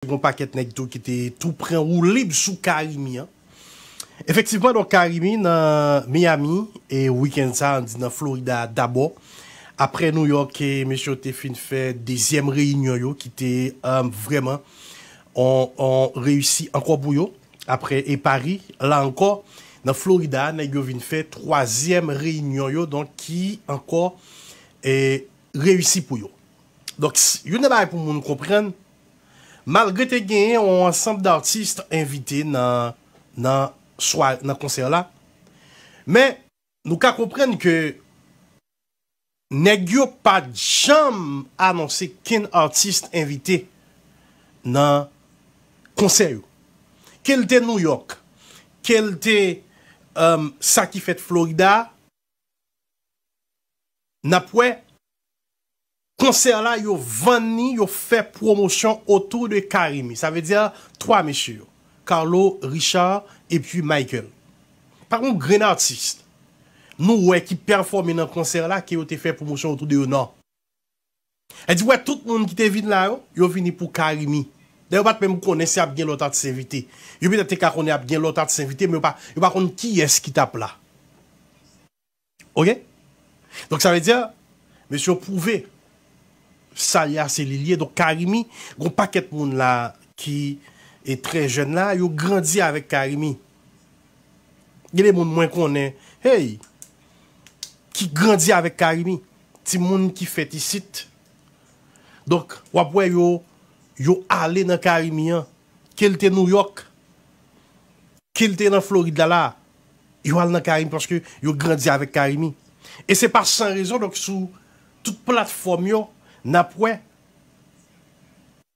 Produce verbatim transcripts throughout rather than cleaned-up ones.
Gon pakèt nèg tou ki te tou pran woulib sou Carimi an. Efektivman, donk, Carimi nan Miami, e wikenn sa, ann di nan Florida dabò. Apre New York, e mesye yo te fin fè dezyèm reyinyon yo, ki te, um, vrèman on, on reyisi ankò pou yo. Apre, e Paris, la ankò, nan Florida, nèg yo vin fè twazyèm reyinyon yo, donk, ki ankò, e, reyisi pou yo. Donk, s-, youn nan bagay pou moun konprann, malgre te genyen yon ansanm d'atis envite nan, nan swa-, nan konsè la, men nou ka konprann ke nèg yo pa t janm anonse kenn atis envite nan konsè yo. Ke l te New York, ke l te, um, sa ki fèt Florida, n ap wè, konsè la, yo vann li, yo fè pwomosyon otou de Carimi. Sa vle di, twa mesye yo, Carlo, Richard, epi Michael. Pa gon grenn atis nou wè ki pèfòme nan konsè la ke yo te fè pwomosyon otou de yo, non. E di, wè, tout moun ki te vin la yo, yo vini pou Carimi. Dayè, yo pa t menm konnen si ap gen lòt atis envite. Yo petèt te ka konnen ap gen lòt atis envite, men yo pa, yo pa konn kiyès ki t ap la. Oke? Donk, sa vle di, mesye yo pwouve sa li a se li l ye. Donk, Carimi, gon pakèt moun la ki e trè jèn la, yo grandi avèk Carimi. Gen de moun mwen konnen, hey, ki grandi avèk Carimi. Timoun ki fèt isit. Donk, w ap wè yo, yo ale nan Carimi an. Ke l te New York, ke l te nan Florid la, la, yo al nan Carimi paske yo grandi avèk Carimi. E se pa san rezon, donk, sou tout platfòm yo, n ap wè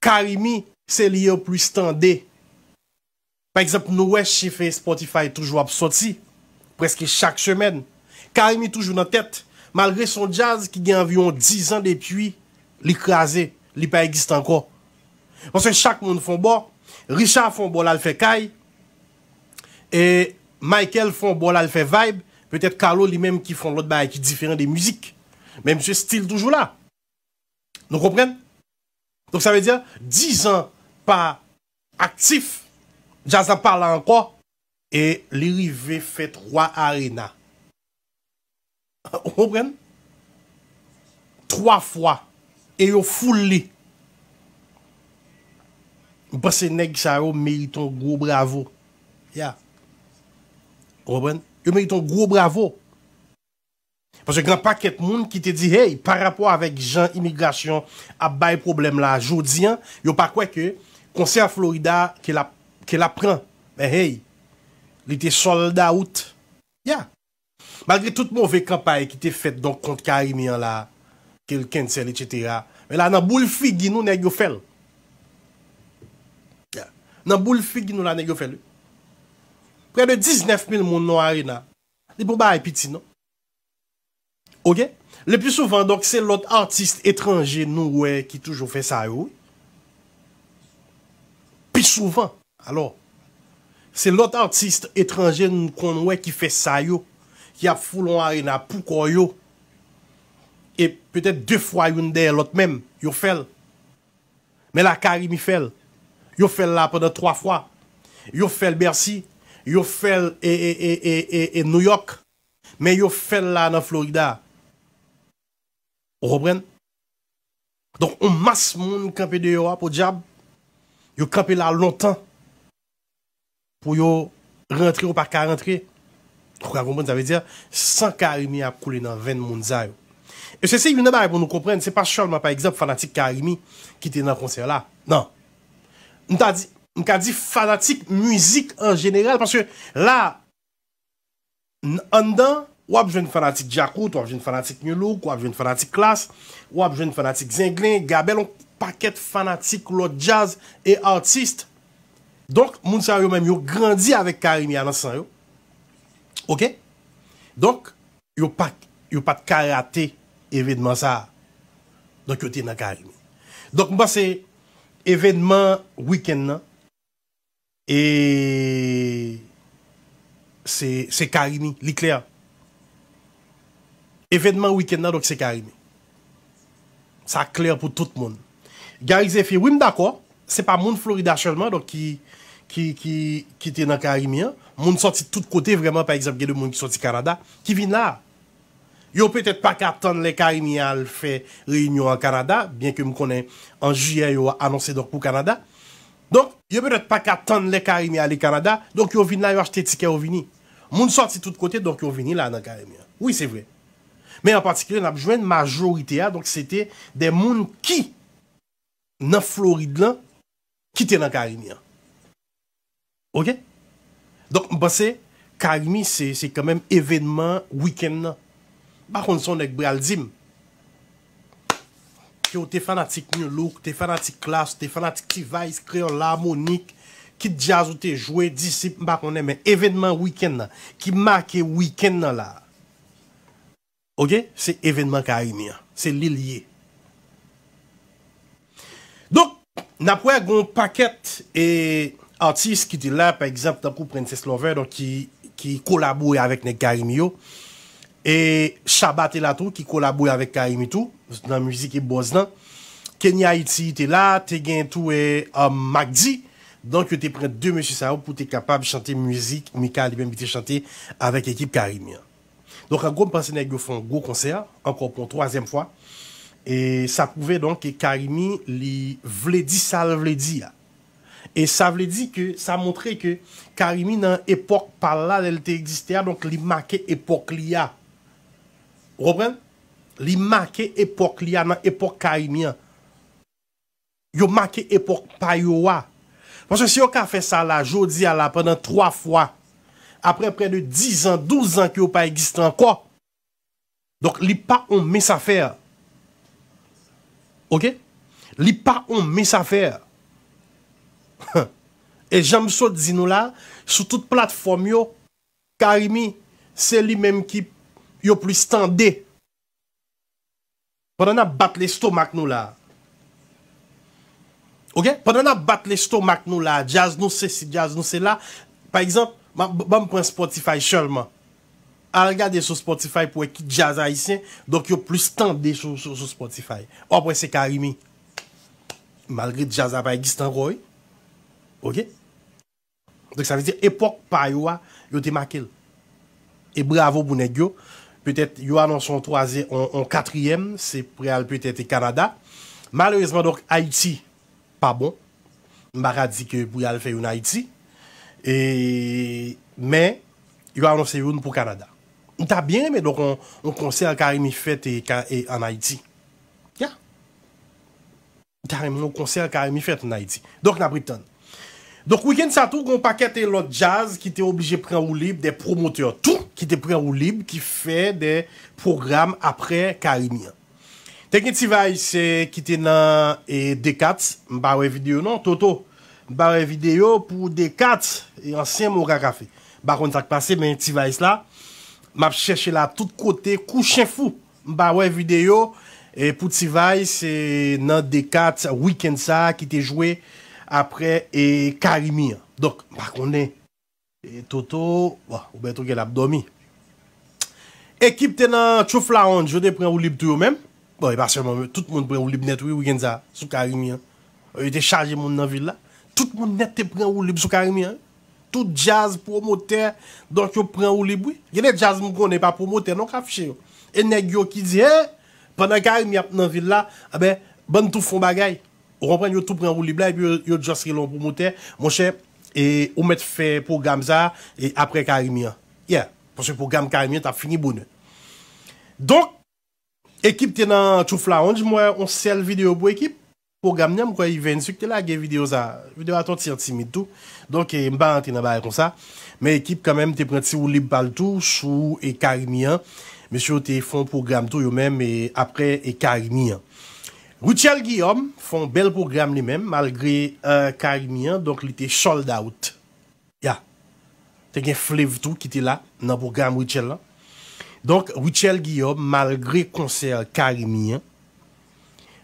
Carimi, se li yo plis tande. Pa egzanp, nou wè chif Spotify toujou ap sòti, prèske chak semèn. Carimi toujou nan tèt, malgre se yon djaz ki gen anviwon diz an depi li kraze, li pa egziste ankò. Paske chak moun fè yon bò, Richard fè yon bò l al fè kay, e Michael fè yon bò l al fè vibe, petèt Carlo li menm ki fè yon lòt bagay ki diferan de mizik. Men misye still toujou la. Nou konprann? Donk sa vle di, diz an pa aktif, djaz la pa la ankò, e li rive fè twa arena. Ou konprann? Twa fwa. E yo full li. M panse nèg sa yo merite yon gwo bravo. Ya. Ou konprann? Yo merite yon gwo bravo. Paske gen pakèt moun ki te di, hey, pa rapò avèk jan imigrasyon ap bay pwoblèm la jodi an, yo pa kwè ke konsè Florida ke l ap, ke l ap pran. Men hey, li te sold out. Ya. Malgre tout move kanpay ki te fèt donk kont Carimi an la, ke l cancel, etsetera. Men la, nan boul figi nou, nèg yo fè l. Ya. Nan boul figi nou la, nèg yo fè l. Prè de diznèf mil moun nan arena. Li pa yon bagay piti, non. Oke? Le pli souvan, donk, se lòt atis etranje nou wè ki toujou fè sa yo, wi. Pi souvan. Alò, se lòt atis etranje nou konn wè ki fè sa yo, ki ap full yon arena pou kò yo. E petèt de fwa youn dèyè lòt menm, yo fè l. Men la Carimi fè l. Yo fè l la pandan twa fwa. Yo fè l Bercy. Yo fè l e, e, e, e, e, e New York. Men yo fè l la nan Florida. Ou konprann? Donk, yon mas moun kanpe deyò a, podyab. Yo kanpe la lontan. Pou yo rantre, yo pa ka rantre. Ou ka konprann, sa vle di, san Carimi ap koule nan venn moun sa yo. E se, se youn nan bagay pou nou konprann, se pa sèlman, pa egzanp, fanatik Carimi ki te nan konsè la. Non. M ta di, m ka di fanatik mizik an jeneral, paske la, n-, anndan, w ap jwenn fanatik Djakout, w ap jwenn fanatik Nu Look, w ap jwenn fanatik Klass, w ap jwenn fanatik Zenglen, Gabèl, yon pakèt fanatik lòt djaz e atis. Donk, moun sa yo menm, yo grandi avèk Carimi a nan san yo. Oke? Donk, yo pa, yo pa t ka rate evènman sa a. Donk, yo te nan Carimi. Donk, m panse evènman wikenn nan, e se, se Carimi, li klè. Evènman wikenn nan, donk, se Carimi. Sa klè pou tout moun. Gary Zephyr, wi, m dakò. se pa moun Florida sèlman, donk, ki, ki, ki, ki te nan Karimi an. Moun sòti tout kote, vrèman, pa egzanp, gen de moun ki sòti Kanada, ki vin la. Yo petèt pa ka tann lè Karimi al fè reyinyon an Kanada, byen ke m konnen an jiyè yo anonse donk pou Kanada. Donk, yo petèt pa ka tann lè Karimi ale Kanada, donk yo vin la, yo achte tikè, yo vini. Moun sòti tout kote, donk yo vini la nan Karimi an. Wi, se vre. Men an patikilye, n ap jwenn majorite a, donk se te de moun ki nan Florid lan, ki te nan Karimi an. Oke? Donk, m panse, Karimi, se, se kanmenm evènman wikenn nan. M pa konn si yon nèg pral di m ke w te fanatik Nu Look, te fanatik Klass, te fanatik T-Vice, Kreyòl Lamonik, kit djaz ou te jwe, Disip, m pa konnen, men evènman wikenn nan, ki make wikenn nan la. Oke? Se evènman Karimi an. Se li l ye. Donk, n ap wè gen yon pakèt, e, atis ki te la, pa egzanp, tankou Princess Lover, donk, ki, ki kolabore avèk nèg Karimi yo. E Shabba te la tou, ki kolabore avèk Karimi tou, nan mizik e bòz lan. Kenny Haiti te la, te gen tou, e, um, Mack D. Donk, yo te pran de mesye sa yo pou te kapab chante mizik Mika li menm ki te chante avèk ekip Karimi an. Donk, an gwo, m panse nèg yo fè yon gwo konsè, ankò pou yon twazyèm fwa. E sa pwouve, donk, ke Karimi, li vle di sa l vle di a. E sa vle di ke, sa montre ke Karimi nan epòk pa l la, lè l te egziste a, donk, li make epòk li a. Ou konprann? Li make epòk li a, nan epòk Karimi an. Yo make epòk pa yo a. Paske si yo ka fè sa la, jodi a la, pandan twa fwa, apre prè de diz an, douz an ke yo pa egziste ankò, donk, li pa yon mens afè. Oke? Li pa yon mens afè. E jan m sot di nou la, sou tout platfòm yo, Karimi, se li menm ki yo plis tande. Pandan n ap bat lestomak nou la. Oke? Pandan n ap bat lestomak nou la, djaz nou sesi, djaz nou sela. Pa egzanp, m ap, ban m pran Spotify sèlman. Al gade sou Spotify pou wè ki djaz ayisyen, donk yo plis tande sou, sou, sou Spotify. W ap wè se Karimi. Malgre djaz la pa egziste ankò, wi. Oke? Donk, sa vle di, epòk pa yo a, yo te make l. E bravo pou nèg yo. Petèt, yo anonse yon twazyè-, yon, yon katriyèm, se pral petèt Kanada. Malerezman, donk, Ayiti pa bon. M pa ka di ke pou y al fè youn Ayiti. E, men, yo anonse youn pou Kanada. M ta byen renmen, donk, yon, yon konsè Karimi fèt e, ka-, e, ann Ayiti. Ya. M ta renmen yon konsè Karimi fèt ann Ayiti. Donk, n ap ret tann. Donk, wikenn sa tou, gen yon pakèt lòt djaz ki te oblije pran woulib, de pwomotè tou, ki te pran woulib, ki fè de pwogram apre Karimi an. Te gen T-Vice, eh, ki te nan, eh, Dekat, m pa wè videyo non, Toto. M pa wè videyo pou Dekat, e ansyen Moka Kafe. M pa konn sa k pase, men T-Vice la, m ap chèche la tout kote, kou chen fou. M pa wè videyo, e pou T-Vice, e nan Dekat, wikenn sa a ki te jwe apre, e Karimi an. Donk, m pa konnen. E Toto, bon, ou bèt ou gen l ap dòmi. Ekip te nan Truth Lounge, yo te pran woulib tou yo menm. Bon, e pa sèlman, tout moun pran woulib nèt, wi, wikenn sa, sou Karimi an. Yo te chaje moun nan vil la. Tout moun nèt te pran woulib sou Karimi an. Tout djaz, pwomotè, donk yo pran woulib, wi. Gen de djaz m konnen pa pwomotè, non, k afiche yo. E nèg yo ki di, eh, pandan Karimi ap nan vil la, enben, bann tou fon bagay. Ou konprann, yo tou pran woulib la, epi yo, yo just rele yon pwomotè. Monchè, e, ou mèt fè pwogram sa, e, apre Karimi an. Yeah, paske pwogram Karimi an t ap fini bonè. Donk, ekip te nan Truth Lounge, m wè yon sèl videyo pou ekip. Pwogram nan, m kwè Evens ki te lage videyo sa. Videyo a t on ti jan timid tou. Donk, e, m pa rantre nan bagay konsa. Men ekip kanmenm te pran ti woulib pa l tou sou, e, Karimi an. Mesye yo te fè yon pwogram tou yo menm, e, apre, e, Karimi an. Rutshelle Guillaume fè yon bèl pwogram li menm, malgre, eh, Karimi an, donk li te sold out. Ya. Te gen Flav tou ki te la nan pwogram Rutshelle lan. Donk, Rutshelle Guillaume, malgre konsè Karimi an,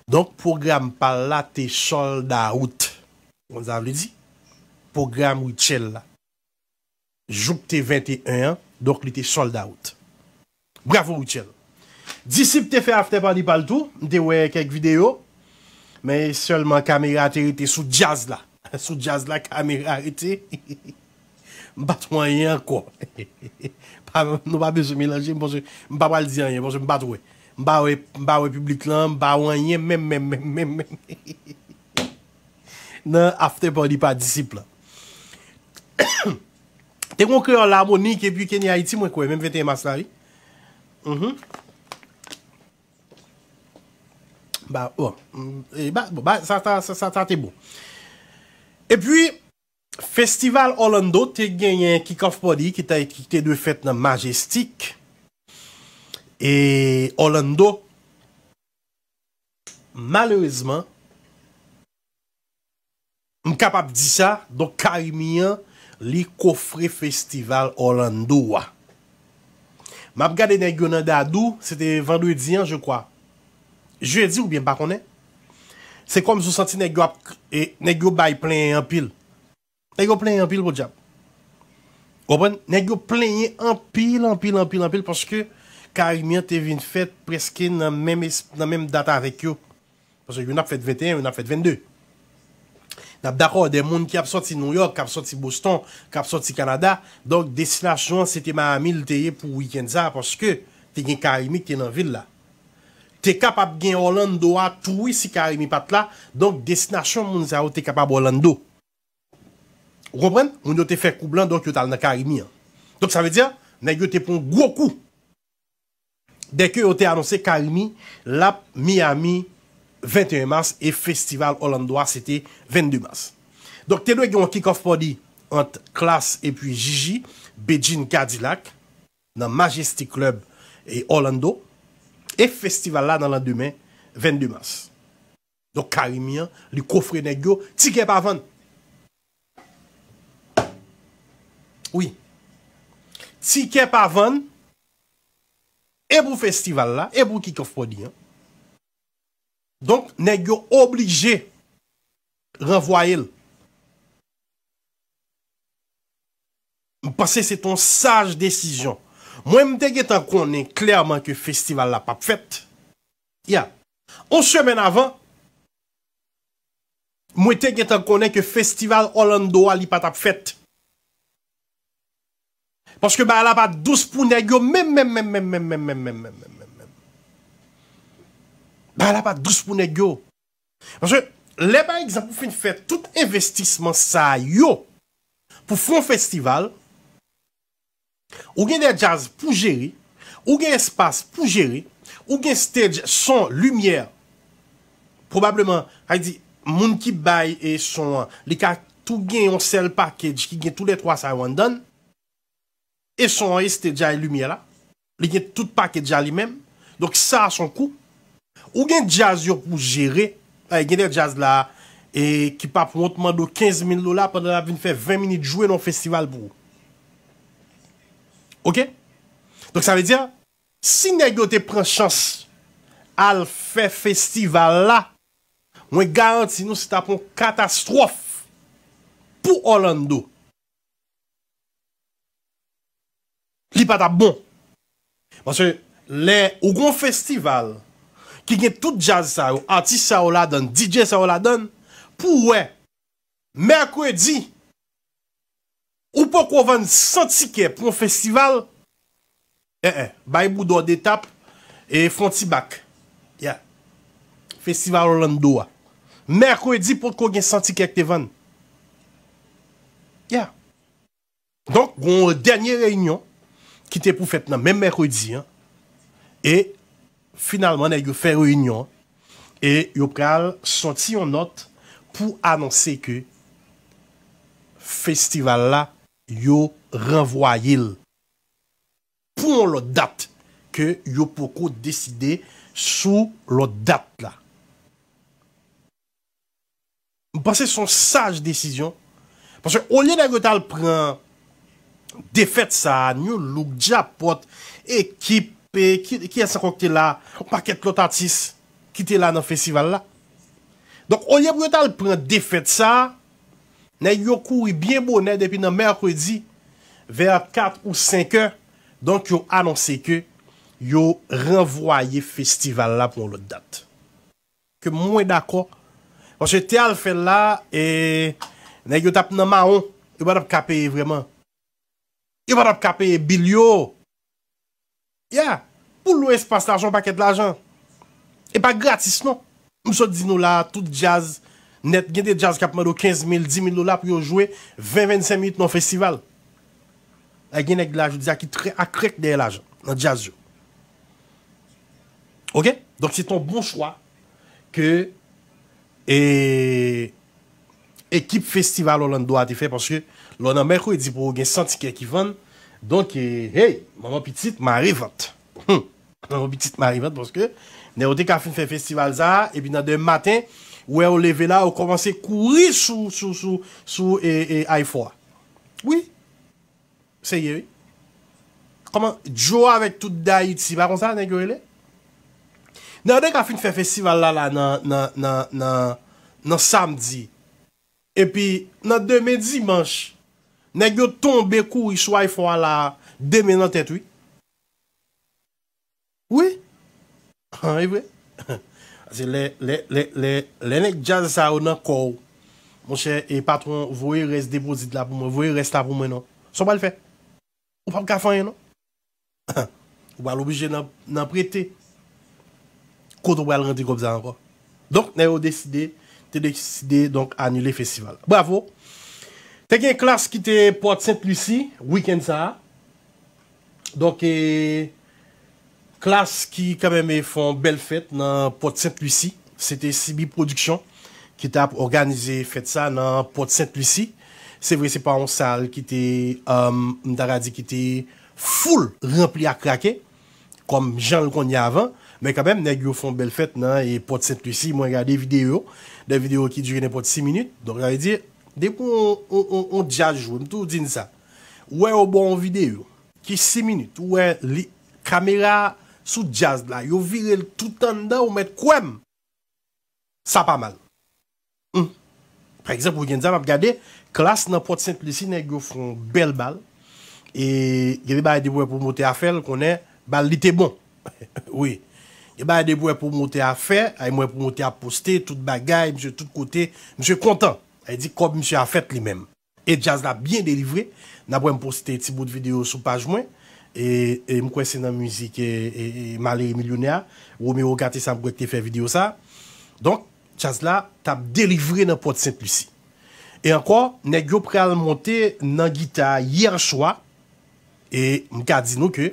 donk pwogram pa l la te sold out. Konn sa vle di? Pwogram Rutshelle la. Jouk te venteyen an, donk li te sold out. Bravo Rutshelle. Disip te fè after party pa l tou, m te wè kèk videyo. Men sèlman kamera te rete sou djaz la. Sou djaz la, kamera rete. M pa t wè anyen ankò. Pa, nou pa bezwen melanje m, paske m pa pral di anyen, paske m pa t wè. M pa wè, m pa wè piblik lan, m pa wè anyen, menm, menm, menm, menm, menm. Nan after party pa disip lan. Te gon kreyòl la, Monik, epi Kenny Haiti, mwen kwè, menm venteyen mas la, wi. Mhm. Ba, bon, mm, e ba, bon, ba, sa, sa, sa, sa, sa te bon. Epi, Festival Orlando te genyen kick-off party ki te, ki te dwe fèt nan Majestic. E Orlando, malerezman, m kapab di sa, donk Carimi an, li kofre Festival Orlando a. M ap gade nèg yo nan Dadou, se te vandredi an, je crois. Jedi oubyen m pa konnen. Se kòmsi w santi nèg yo ap, e, nèg yo bay plenyen anpil. Nèg yo plenyen anpil, podyab. Konprann? Nèg yo plenyen anpil, anpil, anpil, anpil, paske Carimi an te vin fèt prèske nan menm es-, nan menm dat avèk yo. Paske youn ap fèt venteyen, youn ap fèt vennde. N ap dakò, de moun ki ap sòti New York, k ap sòti Boston, k ap sòti Kanada. Donk, destinasyon an, se te Miami l te ye pou wikenn sa a, paske te gen Carimi ki te nan vil la. Te kapab gen Orlando a tou, wi, si Carimi pa t la. Donk, destinasyon moun sa yo te kapab Orlando. Ou konprann? Moun yo te fè koub lan, donk yo t al nan Carimi an. Donk, sa vle di, nèg yo te pran gwo kou. Dèke yo te anonse Carimi l ap Miami venteyen mas e festival Orlando a se te vennde mas. Donk, te dwe gen yon kick-off party ant Klass epi Jiji, Bedjine Cadillac, nan Majestic Club e Orlando, e festival la nan landemen, vennde mas. Donk, Carimi an, li kofre nèg yo, tikè pa vann. Wi. Tikè pa vann, e pou festival la, e pou kick-off party an. Donk, nèg yo oblije ranvwaye l. M panse se t yon saj desizyon. Mwen, m te gentan konnen klèman ke festival la p ap fèt. Ya. Yon semèn avan, mwen te gentan konnen ke festival Orlando a, li pa t ap fèt. Paske bagay la pa t dous pou nèg yo menm, menm, menm. Bagay la pa t dous pou nèg yo. Paske lè, pa egzanp, ou fin fè tout envestisman sa yo pou fè yon festival, ou gen de djaz pou jere, ou gen espas pou jere, ou gen stage, son, limyè. Pwobableman, sa vle di, moun ki bay e son an, li ka tou gen yon sèl package ki gen toulètwa sa yo anndan l. E son an, e stage a, e limyè la. Li gen tout package a li menm. Donk, sa a se yon kou. Ou gen djaz yo pou jere. Ay, gen de djaz la, e, ki p ap wont mande w kenz mil dola pandan l ap vin fè ven minit jwe nan yon festival pou ou. Oke? Donk, sa vle di, si nèg yo te pran chans al fè festival la, mwen garanti nou se t ap yon katastwòf pou Orlando. Li pa t ap bon. Paske lè ou gon festival ki gen tout djaz sa yo, atis sa yo ladann, D J sa yo ladann, pou w wè mèkredi ou poko vann san tikè pou yon festival, eh, eh, bay bouda w de tap e fè yon ti bak. Ya. Festival Orlando a. Mèkredi potko gen san tikè ki te vann. Ya. Donk, gon dènye reyinyon ki te pou fèt nan menm mèkredi an. E finalman, nèg yo fè reyinyon an. E yo pral sòti yon nòt pou anonse ke festival la, yo ranvwaye l pou yon lòt dat ke yo poko deside sou lòt dat la. M panse se yon saj desizyon. Paske olye nèg yo t al pran defèt sa a, New Look, Djapòt, Ekip, e ki, kiyès ankò ki te la? Yon pakèt lòt atis ki te la nan festival la. Donk, olye pou yo t al pran defèt sa a, nèg yo kouri byen bonè depi nan mèkredi, vè kat ou senk è. Donk, yo anonse ke yo ranvwaye festival la pou yon lòt dat. Ke mwen dakò Paske te al fè l la, e, nèg yo t ap nan mawon. Yo pa t ap ka peye vrèman. Yo pa t ap ka peye bil yo. Yeah. Pou lwe espas la, se yon pakèt lajan. E pa gratis, non. M sot di nou la, tout djaz nèt, gen de djaz k ap mande w kenz mil, dis mil dola pou yo jwe ven, vennsenk minit nan yon festival. E gen nèg la, jodi a, ki trè akrèk dèyè lajan nan djaz yo. Oke? Donk, se te yon bon chwa ke, e, ekip Festival Orlando a te fè, paske lè w nan mèkredi pou w gen san tikè ki vann. Donk, e, hey, manman pitit, mare vant. Hmm. Manman pitit, mare vant, paske nèg yo te ka fin fè festival sa a, epi nan demen maten, ou wè yo leve la, yo kòmanse kouri sou, sou, sou, sou, e, e, I four a. Wi. Serye, wi. Kòman, Joe avèk tout Dayiti, pa konsa nèg yo rele? Nèg yo te ka fin fè festival la, la nan, nan, nan, nan, nan samdi. Epi, nan demen dimanch, nèg yo tonbe kouri sou I four a la, demen nan tèt, wi. Wi. An, e vre. Paske lè, lè, lè, lè, lè nèg djaz sa yo nan kò w, monchè, e patwon, voye rès depozit la pou mwen, voye rès la pou mwen non. Sa w pral fè? Ou p ap ka fè anyen non. Ou pral oblije nan, nan prete. Kote w pral rantre kòb sa ankò? Donk, nèg yo deside, te deside, donk, anile festival la. Bravo! Te gen Klass ki te Port Sainte Lucie, wikenn sa a. Donk, e, Klass ki kanmenm, e, fè yon bèl fèt nan Port Sainte Lucie. Se te C B Production ki t ap òganize fèt sa nan Port Sainte Lucie. Se vre, se pa yon sal ki te, um, m ta ka di ki te full ranpli ak krake, kòm jan l konn ye avan, men kanmenm, nèg yo fè yon bèl fèt nan, e, Port Sainte Lucie. Mwen gade videyo, de videyo ki dire nenpòt sis minit. Donk, sa vle di, depi yon, yon, yon, yon djaz jwe, m toujou di n sa. Ou wè yo ba w yon videyo ki sis minit, ou wè li, kamera sou djaz la, yo vire l tout anndan, ou mèt kwè m. Sa pa mal. Hmm. Pa egzanp, wikenn sa, m ap gade, Klass nan Port Sainte Lucie, nèg yo fè yon bèl bal. E gen de bagay depi w wè pwomotè a fè l, konnen bal li te bon. Wi. Gen bagay depi w wè pwomotè a fè, ay mwen pwomotè a poste, tout bagay, misye tout kote, misye kontan. Sa vle di kòb misye a fèt li menm. E djaz la byen delivre. N ap wè m poste ti bout videyo sou paj mwen. E, e m kwè se nan mizik, e, e, e, Malere Milyonè a. Romeo Gate sa m kwè ki te fè videyo sa. Donk, djaz la t ap delivre nan Port Sainte Lucie. E ankò, nèg yo pral monte nan gita yè swa. E m ka di nou ke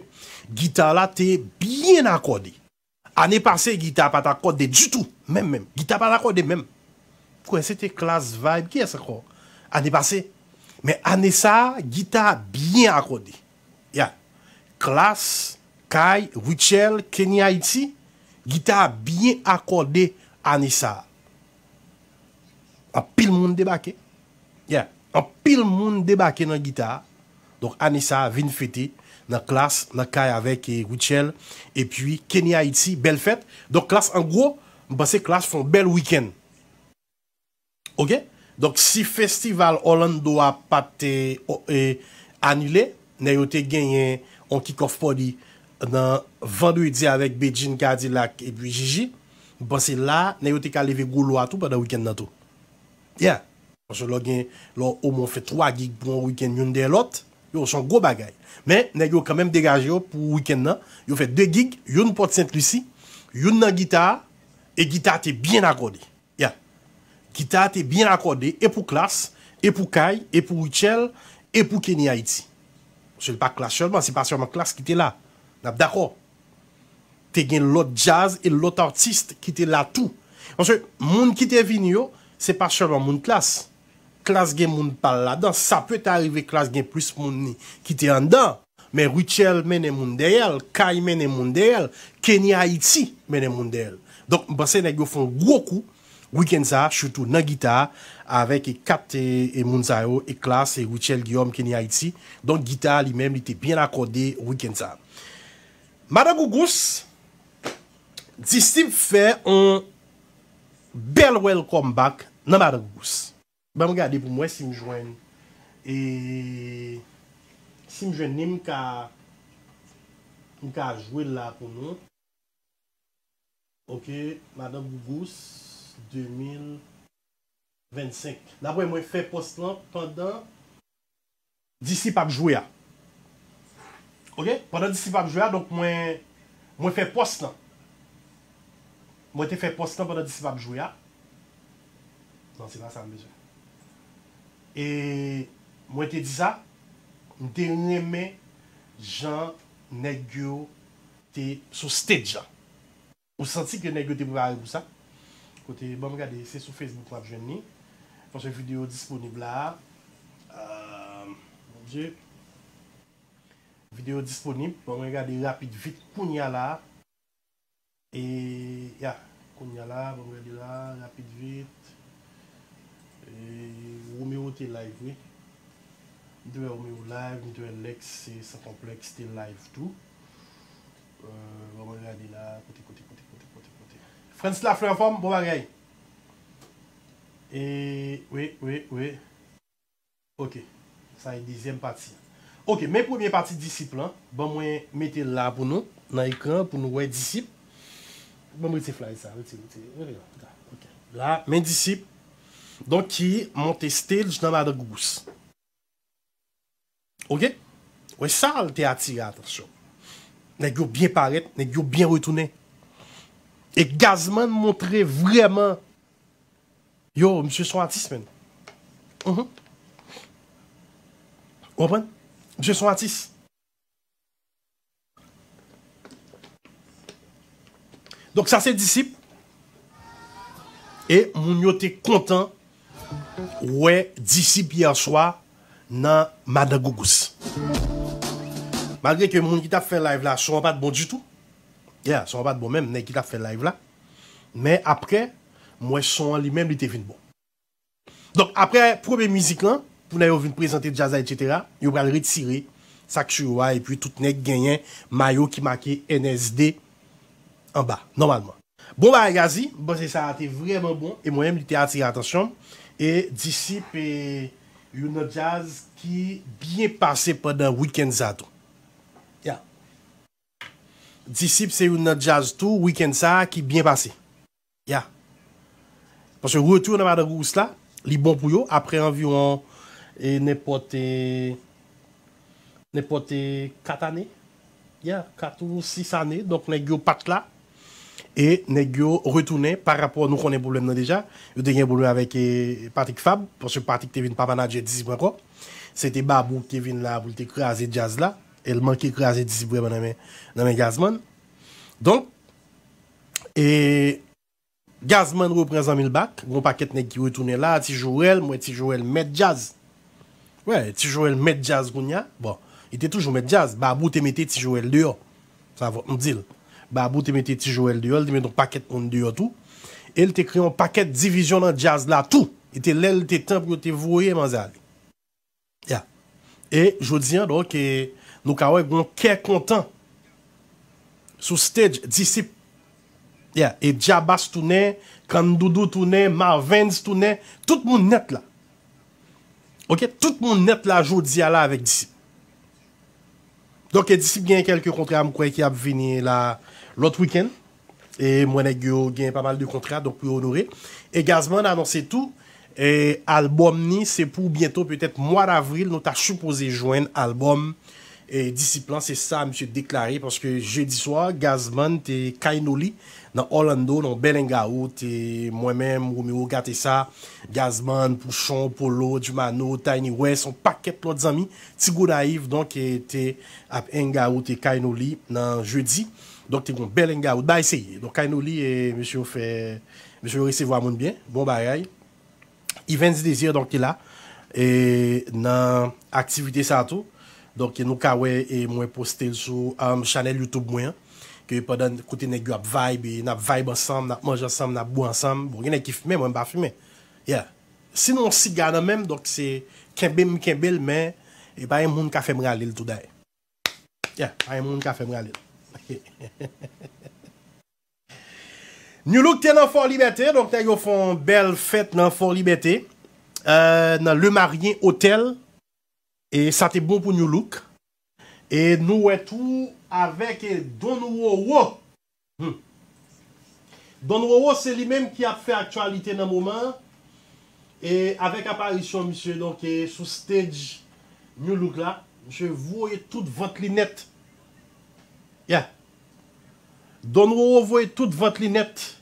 gita la te byen akòde. Ane pase, gita pa t akòde ditou. Menm, menm. Gita pa t akòde menm. Kwè se te Klass, Vibe, kiyès ankò? Ane pase. Men ane sa a, gita byen akòde. Ya. Klass, Kay, Rutshelle, Kenny Haiti, gita byen akòde ane sa a. Anpil moun debake. Yeah. Anpil moun debake nan gita a. Donk, ane sa a vin fete nan Klass, nan Kay avèk, e, Rutshelle, epi Kenny Haiti, bèl fèt. Donk, Klass, an gwo, m panse Klass fè yon bèl wikenn. Oke? Donk, si festival Orlando a pa t, e, o-, e, anile, nèg yo te genyen yon kick-off party nan vandredi avèk Bedjine, Kadilak epi Jiji, m panse la, nèg yo te ka leve gwo lo a tou pandan wikenn nan tou. Yeah. Paske lè w gen, lè w omwen fè twa gig pou yon wikenn youn dèyè lòt, yo, se yon gwo bagay. Men, nèg yo kanmenm degaje yo pou wikenn nan. Yo fè de gig, youn Port Sainte Lucie, youn nan gita a, e gita a te byen akòde. Yeah. Gita a te byen akòde, e pou Klass, e pou Kay, e pou Rutshelle, e pou Kenny Haiti. Paske l pa Klass sèlman, se pa sèlman Klass ki te la. N ap dakò. Te gen lòt djaz e lòt atis ki te la tou. Paske moun ki te vini yo, se pa sèlman moun Klass. Klass gen moun pa l ladan. Sa pèt arive Klass gen plis moun li ki te anndan. Men Rutshelle mennen moun dèyè l, Kay mennen moun dèyè l, Kenny Haiti mennen moun dèyè l. Donk, m panse nèg yo fè yon gwo kou wikenn sa a, sitou nan gita a, avèk e kat e, e moun sa yo, e Klass, e Rutshelle Guillaume, Kenny Haiti. Donk, gita a li menm, li te byen akòde wikenn sa a. Madan Gougous, Disip fè yon bèl welcome back nan Madan Gougous. Ban m gade pou m wè si m jwenn, e, si m jwenn li, m ka, m ka jwe l la pou nou. Ok, Madan Gougous, de mil. vennsenk. N ap wè mwen fè pòs lan pandan Disip ap jwe a. Oke? Pandan Disip ap jwe a, donk mwen, mwen fè pòs lan. Mwen te fè pòs lan pandan Disip ap jwe a. Non, se pa sa m bezwen. E mwen te di sa, m te renmen jan nèg yo te sou stage lan. Ou santi ke nèg yo te prepare pou sa. Kote, ban m gade, se sou Facebook m ap jwenn li. Paske videyo disponib la. Euh, mon Dieu. Videyo disponib. Ban mwen gade rapid vit kounya la. E, ya, kounya la, ban mwen gade la, rapid vit. E, Romeo te live, wi. M te wè Romeo live, m te wè Lex, se San Konplèks te live tou. Euh, ban mwen gade la, kote, kote, kote, kote, kote, kote. Frantz Lafleur anfòm, bon bagay. E, wi, wi, wi. Oke, sa e dezyèm pati. Oke, men premye pati Disip lan, ban mwen mete l la pou nou, nan ekran, pou nou wè Disip. Ban mwen retire flay sa, retire, retire, retire, oke. La, men Disip, donk ki monte stage nan Madan Gougous. Oke? Wè sa l te atire atansyon. Nèg yo byen parèt, nèg yo byen retounen. E Gazman montre vrèman, yo, misye se yon atis, menn. Mhm. Ou konprann? Misye se yon atis. Donk sa se Disip. E moun yo te kontan wè Disip yè swa nan Madan Gougous. Malgre ke moun ki t ap fè live la, son an pa t bon ditou. Yeah, son an pa t bon menm, nèg ki t ap fè live la. Men apre, m wè son an li menm, li te vin bon. Donk, apre premye mizik lan, pou nèg yo vin prezante djaz la, etsetera, yo pral retire sa k sou yo a, epi tout nèg genyen mayo ki make N S D anba, nòmalman. Bon bagay, Gazi, m panse sa a te vrèman bon, e mwen menm, li te atire atansyon m. E Disip, e, youn nan djaz ki byen pase pandan wikenn sa a tou. Ya. Disip se youn nan djaz tou, wikenn sa a, ki byen pase. Ya. Paske retou nan Madan Gougous la, li bon pou yo, apre anviwon, e, nenpòt, e, nenpòt, e, kat ane. Ya, kat ou sis ane, donk nèg yo pa t la. E nèg yo retounen pa rapò, nou konnen pwoblèm nan deja. Yo te gen pwoblèm avèk, e, Patrick Fabre, paske Patrick te vin pa manadjè Disip ankò. Se te Babou ki te vin la pou l te kraze djaz la. E l manke kraze Disip vrèman nan men, nan men Gazman. Donk, e, Gazman repran zanmi l back. Gon pakèt nèg ki retounen la. Ti Joel, m wè Ti Joel mèt djaz. Wè, Ti Joel mèt djaz kounya. Bon, li te toujou mèt djaz. Babou te mete Ti Joel deyò. Sa fòk m di l. Babou te mete Ti Joel deyò, li te mete yon pakèt moun deyò tou. E l te kreye yon pakèt divizyon nan djaz la tou. E te lè l te tan pou yo te voye manzè ale. Ya. E jodi a, donk, e, nou ka wè gon kè kontan sou stage Disip. Ya. E Djabas tounen, Kandoudou tounen, Marvens tounen, tout moun nèt la. Oke, tout moun nèt la jodi a la avèk Disip. Donk, e, Disip gen kèlke kontra, m kwè, ki ap vini la lòt wikenn. E m wè nèg yo gen pa mal de kontra, donk, pou yo onore. E Gazman anonse tou, e, albòm ni, se pou byento, petèt mwa davril, nou ta sipoze jwenn albòm, e, Disip lan, se sa misye deklare, paske jedi swa, Gazman te kay Noli nan Orlando, nan yon bèl hangout, e mwen menm, Romero Gatesa, Gazman, Pouchon, Polo, Dumano, Tiny West, yon pakèt lòt zanmi, Ti Gwo Naif, donk, e, te ap hangout e kay Noli nan jedi. Donk, te gon bèl hangout. Bagay serye. Donk, kay Noli, e, mesye yo fè, mesye yo resevwa moun byen. Bon bagay. Evens Désir, donk, te la. E, nan aktivite sa a tou. Donk, nou ka wè, e mwen poste l sou, um, chanèl YouTube mwen an. Ke pandan kote nèg yo ap vibe, e n ap vibe ansanm, n ap manje ansanm, n ap bwè ansanm. Bon, gen nèg ki fimen, mwen m pa fimen. Yeah. Si nou yon siga nan men m, donk se kenbe m kenbe l, men e pa yon moun ka fè m rale l tou dayè. Yeah, pa yon moun ka fè m rale l. New Look te nan Fò Libète, donk nèg yo fè yon bèl fèt nan Fò Libète, euh, nan Le Marien Hotel. E sa te bon pou New Look. E nou wè tou avèk, e, Don Roro. Hmm. Don Roro, se li menm ki ap fè aktyalite nan moman an. E avèk aparisyon misye, donk, e, sou stage New Look la, misye voye tout vant li nèt. Yeah. Don Roro voye tout vant li nèt.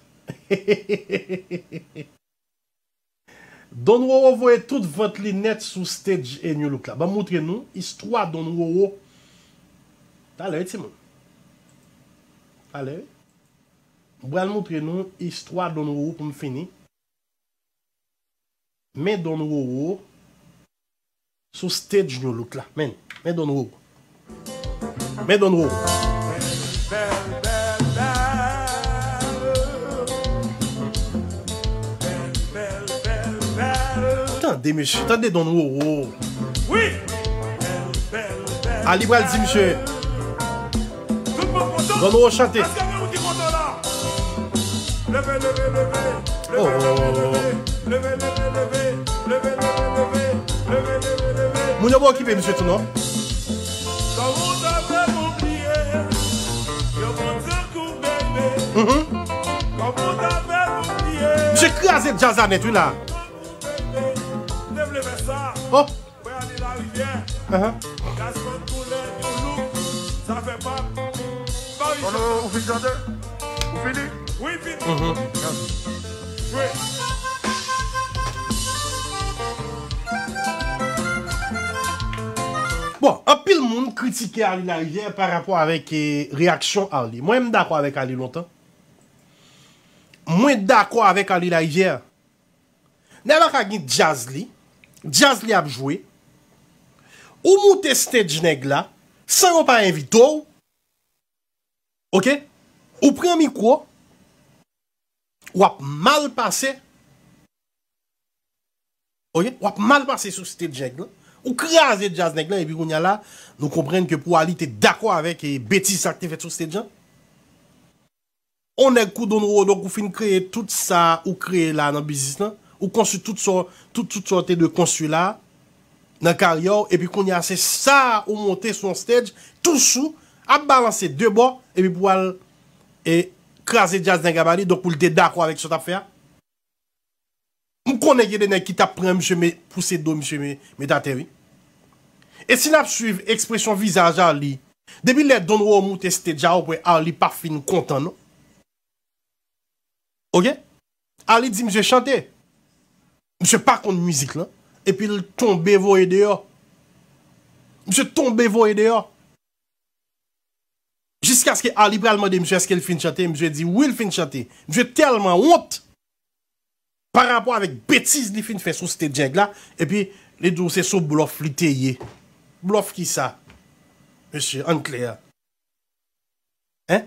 Don Roro voye tout vant li nèt sou stage e New Look la. Ban m moutre nou istwa Don Roro. Talè, wi, timoun. Talè, wi. M pral moutre nou istwa Don Roro pou m fini. Men Don Roro sou stage New Look la. Men, men Don Roro. Men Don Roro. Tande, mesye, tande Don Roro. Ali pral di misye. Don Roro chante. Oh. Moun yo pa okipe misye tou non. Mhm. Misye kraze djaz la nèt wi la. Oh. Ahan. Konnen ou fin chante? Ou fini? Mhm. Bon, anpil moun kritike Arly Larivière pa rapò avèk, eh, reyaksyon Arly. Mwen, m dakò avèk Arly lontan. Mwen dakò avèk Arly Larivière. Nèg la ka gen djaz li, djaz li ap jwe. Ou moute stage nèg la, san yo pa envite w. Oke? Ou pran mikwo, w ap mal pase. Oke? W ap mal pase sou stage nèg lan. Ou kraze djaz nèg lan, epi kounye a la, nou konprann ke pou Arly te dakò avèk, e, betiz sa k te fèt sou stage lan. On nèg kou Don Roro, donk ou fin kreye tout sa ou kreye la nan biznis lan. Ou konstwi tout sa, tout, tout sa w te dwe konstwi la nan karyè w. Epi kounye a, se sa ou monte sou yon stage, tou sou, ap balanse de bò, epi pou al, e, kraze djaz nèg la ba li, donk pou l te dakò avèk sa w t ap fè a. M konnen gen de nèg ki t ap pran misye, me, pouse do misye, me, met atè, wi. E si n ap swiv ekspresyon vizaj Arly, depi lè Don Roro moute stage a, ou wè Arly pa fin kontan, non. Oke? Arly di misye chante. Misye pa konn mizik lan. Epi l tonbe voye deyò. Misye tonbe voye deyò. Jiskaske Arly pral mande misye èske l fin chante, misye di wi, l fin chante. Misye tèlman wont pa rapò avèk betiz li fin fè sou stage nèg la, epi li di w se sou blòf li te ye. Blòf kisa? Mesye, ann klè. Hein?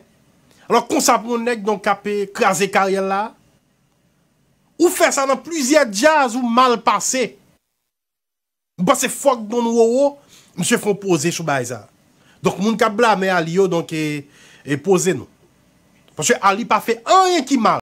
Alò, konsa pou yon nèg, donk, k ap, eh, kraze karyè l la, ou fè sa nan plizyè djaz, ou mal pase. M panse fòk Don Roro, misye fè yon poze sou bagay sa. Donk, moun k ap blame Arly yo, donk, e, e poze nou. Paske Arly pa fè anyen ki mal.